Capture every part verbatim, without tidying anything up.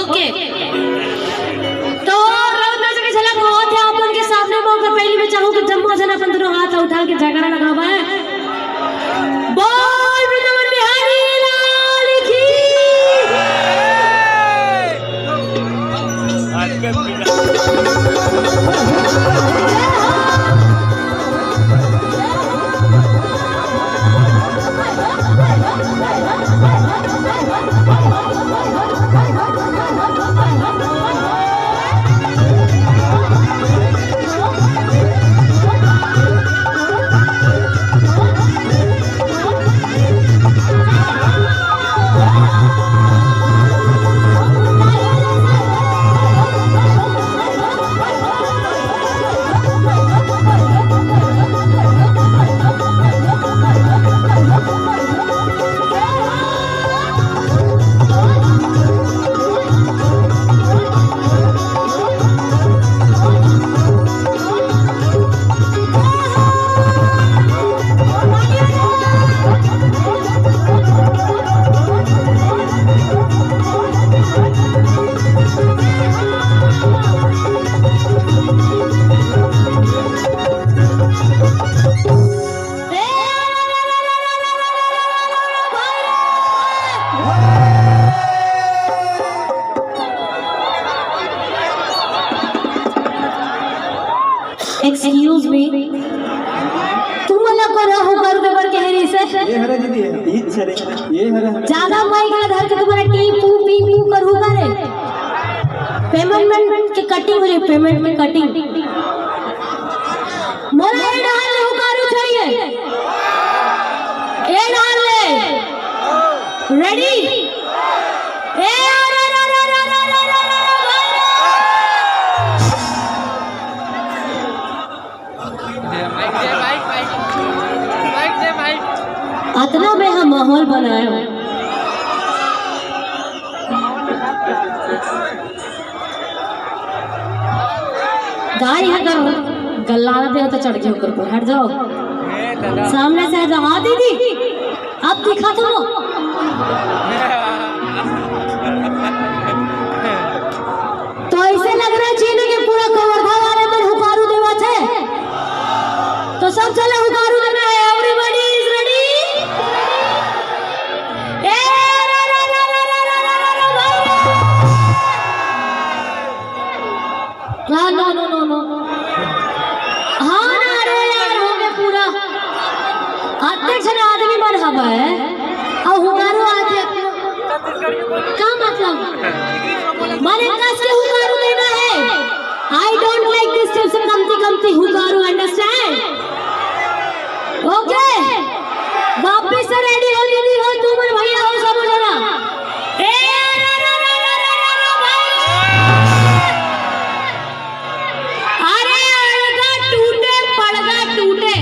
ओके। तो राउत नाच के झलक होत हे आप मन के सामने म। ओकर पहिली मैं चाहूँ कि जम्मो झन अपन दोनों हाथ उठा के जयकारा लगावा है। बोल वृंदावन बिहारी लाल की। Excuse me, तुमन ला कोन ह हुकार दे बर कहे रहिस हे? ये हरे दीदी, ये हरे, ये हरे, हरे। ज्यादा माइक ला धर के तुम्हारा टीम पू पी पू करू का रे? पेमेंट के कटिंग हो रही, पेमेंट के कटिंग। मोला ए डाल ले हुकारू चाहिए, ए डाल ले। रेडी? ए, अरे, अरे, अरे, भाई रे। माइक दे, माइक, माइक। माइक दे, माइक। अतना मैं हम माहौल बनाया हूँ। गाय ह अगर गल्लाना दे तो चढ़ के ऊपर पर हट जाओ, सामने से हट जाओ। हाँ दीदी, अब दिखा तो लो। तो ऐसे लग रहा है चीन के पूरा कवर्धा वाले मन हुकारू देवा थे। तो सब चले हुकारू देना है। Everybody is ready? ए, रा, रा, रा, भाई रे। हाँ, no, no, no, no। हाँ ना, अरे यार, हो गया पूरा। अतेक झन आदमी मन हवय, अउ हुकारू आथे। का मतलब? माने कस के हुकारू देना है। I don't like this type से कमती कमती हुकारू, understand? Okay? वापिस से रेडी हो दीदी हो, तुमन भैया हो, सब हो जरा। ए, रा, रा, भाई। अरे अलगा टूटे, पड़गा टूटे।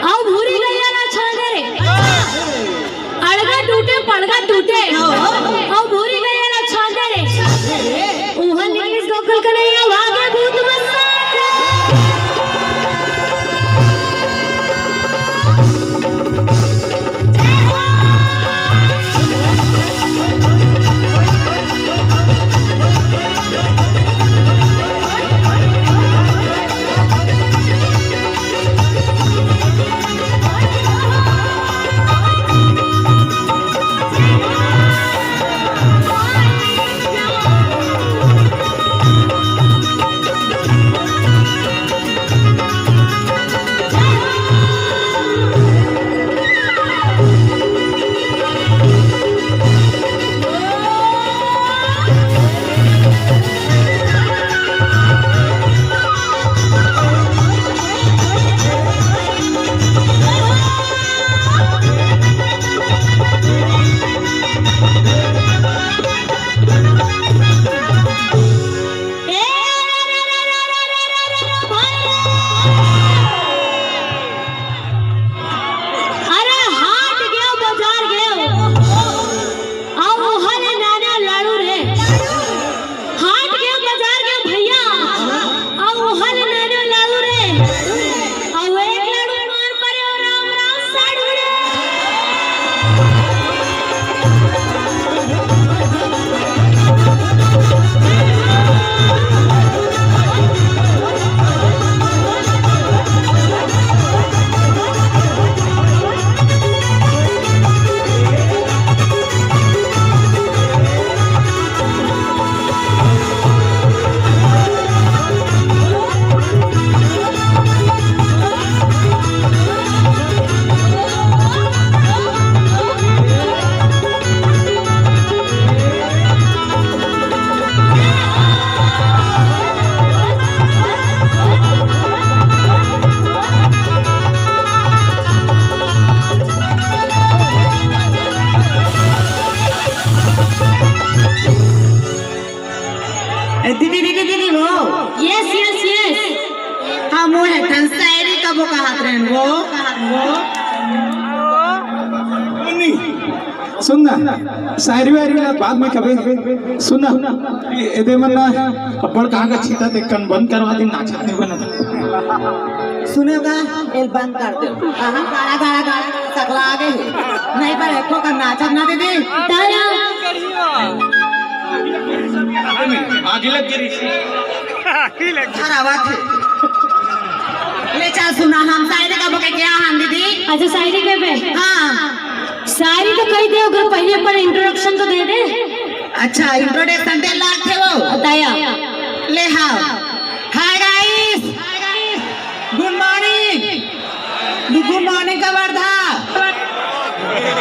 अउ भूरी गैया ला छांदे रे। अलगा टूटे, पड़गा टूटे। अउ भूरी गैया ला छांदे रे। उहन निकलिस गोकुल कन्हैया, भागे भूत मस्तान। ए, दीदी, दीदी, दीदी, वो। Yes, yes, yes। हम वो है, थन शायरी कबो कहत रहन, वो। सुन ना, शायरी वायरी ला बाद में कबे। सुन ना, ए-, एदे मन ना, अब्बड़ कहाँ का छीता ते कन बंद करवा दिन, नाचत नहीं बनत। सुने का, एल बंद कर दे। कहाँ गाड़ा, गाड़ा, गाड़ा, सकला आगे है। नहीं पर एको का नाचत ना दीदी। तारा। आगे लग गिरी। हर आवाज है। ले चल सुना, हम शायरी कबो के क्या हम दीदी? अच्छा, शायरी के बे? हाँ। शायरी तो कही दे, अगर पहले अपन introduction तो दे दे। अच्छा, introduction दे लाग थे वो। बताया। ले हाँ। Hi guys, good morning। Good morning का वर्धा।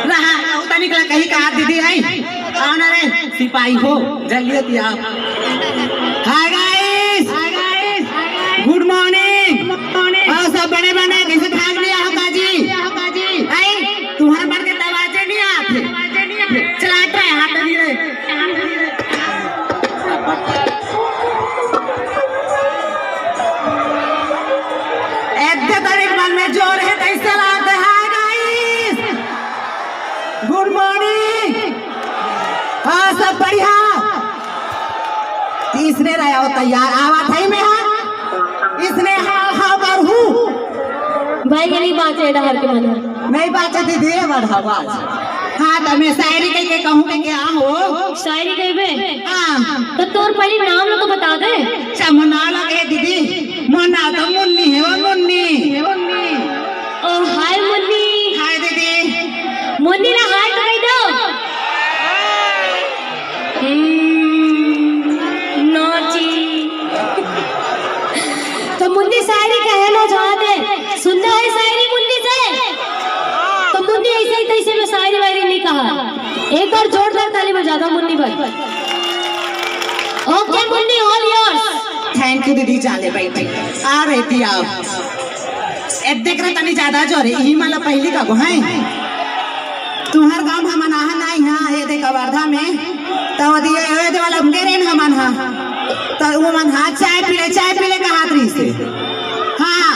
रहा, उतना निकला कहीं का दीदी आई। आना रे, सिपाही हो, जल्दी होती आओ। Hi guys, good morning। और सब बने बने, कैसे ठाक लिया हो काजी? आई, तुम्हारे मन के दरवाजे नहीं आते। चलाते हैं, हाथ नहीं रहे। एते तनिक मन में जोर है, कैसे लागत है, guys? Good morning। हाँ, सब बढ़िया। तीसरे रहे हो तैयार, आवा था ही में हाँ। इसने हाँ, हाँ, कर हूँ। भाई, ये नहीं बात है, डहर के मन में। नहीं बात है दीदी, ये बढ़ावा। हाँ, तो मैं शायरी कह के कहूँ कि क्या हो? शायरी कहबे? हाँ। तो तोर पहले नाम लो तो बता दे। अच्छा, मोर नाम ला कहे दीदी, मोर नाम तो मुन्नी है, ओ मुन्नी। ओ, हाय मुन्नी। हाय दीदी। मुन्नी ना हाय तो कह दो। हम्म, नाची। तो मुन्नी शायरी कहे लो जहाँ दे। सुनना है शायरी मुन्नी से? तो मुन्नी ऐसे ही तैसे में शायरी वायरी नहीं कहा। एक बार जोरदार ताली बजा दो मुन्नी भाई। OK Munni, all yours। Thank you दीदी, चाले बैठे। आ रहती आप। ए देख रहे तनी ज्यादा जोरे, यही माला पहली का गो है। तुम्हार गांव हमन आहा नहीं हाँ, ये देख वर्धा में। तो वो दिए, ये दे वाला हमके रेन हमन हाँ। तो वो मन हाँ, चाय पी ले, चाय पी ले कहात रही से। हाँ,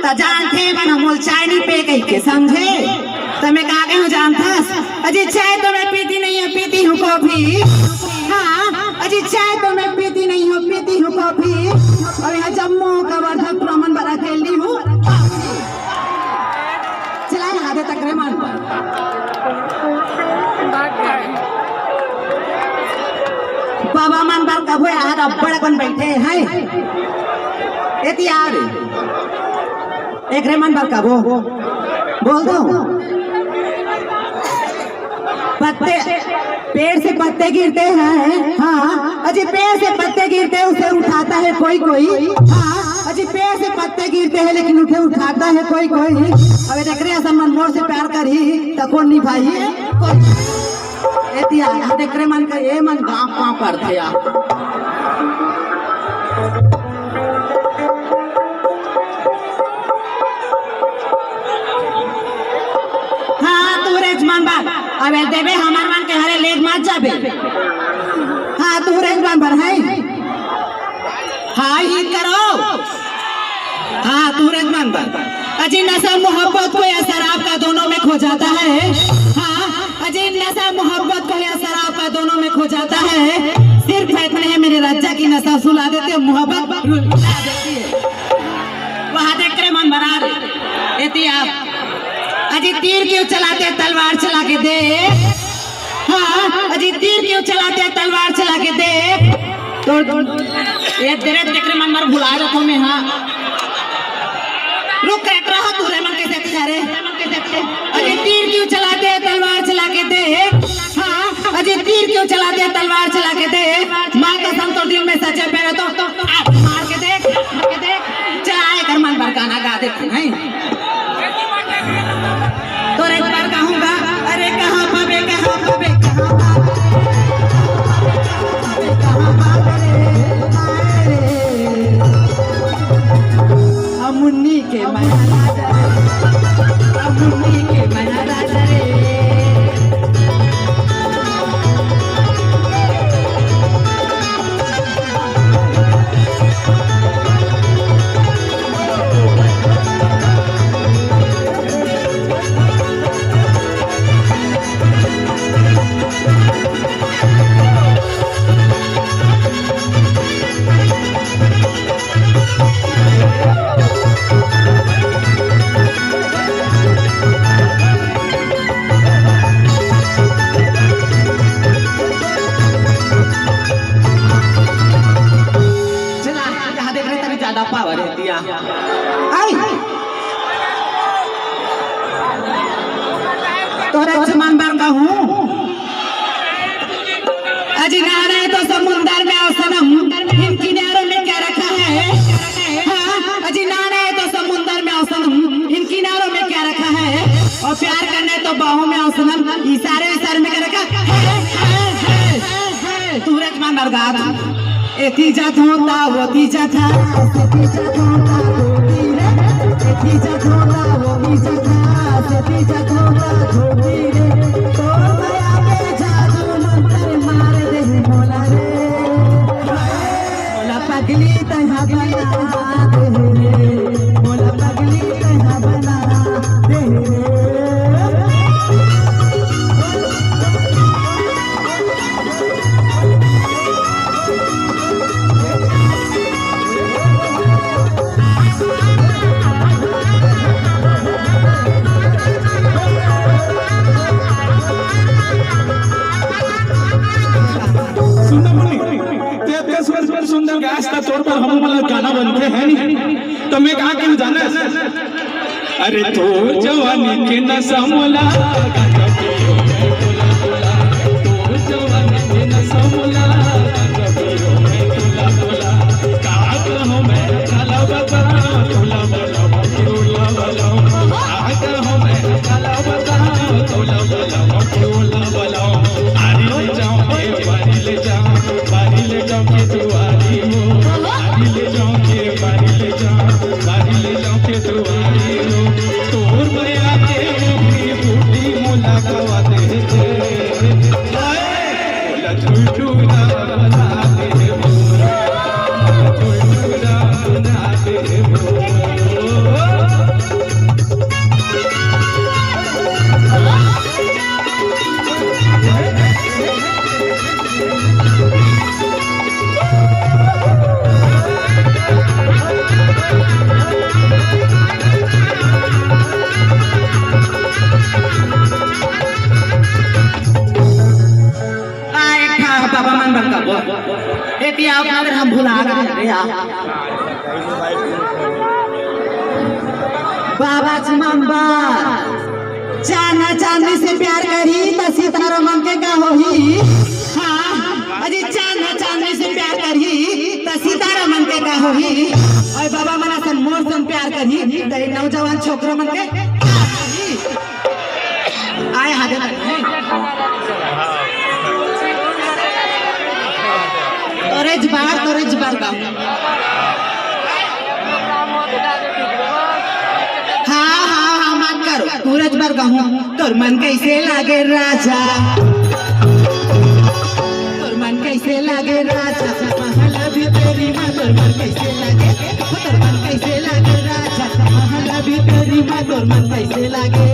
त जानथे मन ह मोला चाय नइ पे कहिके, समझे? त मैं का कहेंव जानथस? अजी चाय तो मैं पीती नहीं हूँ, पीती हूँ कॉफी। हाँ, अजी चाय तो मैं पीती नहीं हूँ, पीती हूँ कॉफी। अउ इहाँ जम्मो कवर्धा तुमन बर अकेल्ली हूँ। चला यहाँ दे तकरे मन। बाबा मन बर कभू यहाँ अब्बड़ अकन बइठे हैं। एती आ रे। एकरे मन बर कभू बोल दो। पत्ते, पेड़ से पत्ते गिरते हैं, हाँ, अजी पेड़ से पत्ते गिरते हैं, उसे उठाता है कोई कोई, हाँ, अजी पेड़ से पत्ते गिरते हैं, लेकिन उठे उठाता है कोई कोई। अब एकरे असन मन मोर से प्यार करही, त कोन निभाही? कोई। एती आ, एकरे मन का, ए मन गाँव, गाँव पड़थे यार। हाँ, तू रे मन बा। अबे देबे हमर मन के हरे लेग मत जाबे। हाँ, तू रे मन बर है। हाँ, ये करो। हाँ, तू रे मन बर। अजी नशा मोहब्बत को या शराब का दोनों में खो जाता है। हाँ, अजी नशा मोहब्बत को या शराब का दोनों में खो जाता है। सिर्फ इतने है मेरे रज्जा की नशा सुला देती है, मोहब्बत रुला देती है। वहाँ देख करे मन बना रहे। एती आप। अजी तीर क्यों चलाते, तलवार चला के दे। हाँ, अजी तीर क्यों चलाते, तलवार चला के दे। तोड़, तोड़। ये तेरे तेकरे मन मर भुला रखो मैं, हाँ। रुक, करेक्ट रहा तू रे मन कैसे थे रे। अजी तीर क्यों चलाते, तलवार चला के दे। हाँ, अजी तीर क्यों चलाते, तलवार चला के दे। माँ कसम तो दिल में सच्चे प्यार तो, तो आप मार के देख, मार के देख। चला एकर मन पर गाना गा दे तू, हैं? तोरे पर कहूँगा, अरे कहाँ पाबे, कहाँ पाबे, कहाँ पाबे, कहाँ पाबे रे, हाय रे। अमुन्नी के मना राजा रे, अमुन्नी के मना राजा रे। पावर है दिया। आई। तोरे जमान बर कहूँ। अजी नाना है तो समुंदर में आओ सनम, इन किनारों में क्या रखा है? हाँ, अजी नाना है तो समुंदर में आओ सनम, इन किनारों में क्या रखा है? और प्यार करना है तो बाहों में आओ सनम, इशारे इशारे में क्या रखा है? है, है, है, है। तू रजमान बरगात। एती जाथों ता ओती जाथा, सेती जाथों ता धोती रे। एती जाथों ता ओती जाथा, सेती जाथों ता धोती रे। तोर मया के जादू मंतर मार दे मोला रे। मोला पगली तैं हा बना दे रे, मोला पगली तैं हा बना दे रे। सुंदर मुनि, ते अतका सुंदर, सुंदर गायस त तोर बर हमू मन ला गाना बनथे, है नी? त मैं का कहूँ जानस? अरे तोर जवानी के नशा मोला, गांजा पियो मैं तोला तोला। तोर जवानी के नशा मोला, गांजा पियो मैं तोला तोला। का कहूँ मैं काला बता, तोला बता। बारी ले जाऊं के, बारी ले जाऊं, बारी ले जाऊं के दुआरी हो। बारी ले जाऊं के, बारी ले जाऊं, बारी ले जाऊं के दुआरी हो। तोर मया के मुखी बूटी मोला गवा दे दे। हाय, मोला झुलटू ना बना दे हो। मोला झुलटू ना बना दे हो। आ, एक ठा बाबा मन बर गाबो। एती आओ, अगर हम भुला गए रे, आ। बाबा जी मन बर, चांद चांदनी से प्यार करही त सितारा मन के का होही? हाँ, अजी चांद चांदनी से प्यार करही त सितारा मन के का होही? और बाबा मन असन मोर सन प्यार करही त ये नौजवान छोकरा मन के का होही? आए हादे तक। तोरे जबार, तोरे जबार का। हाँ, हाँ, हाँ, मत करो। तोरे जबार का हूँ। तोर मन कैसे लागे राजा? तोर मन कैसे लागे राजा? महल भी तेरी माँ, तोर मन कैसे लागे? तोर मन कैसे लागे राजा? महल भी तेरी माँ, तोर मन कैसे लागे?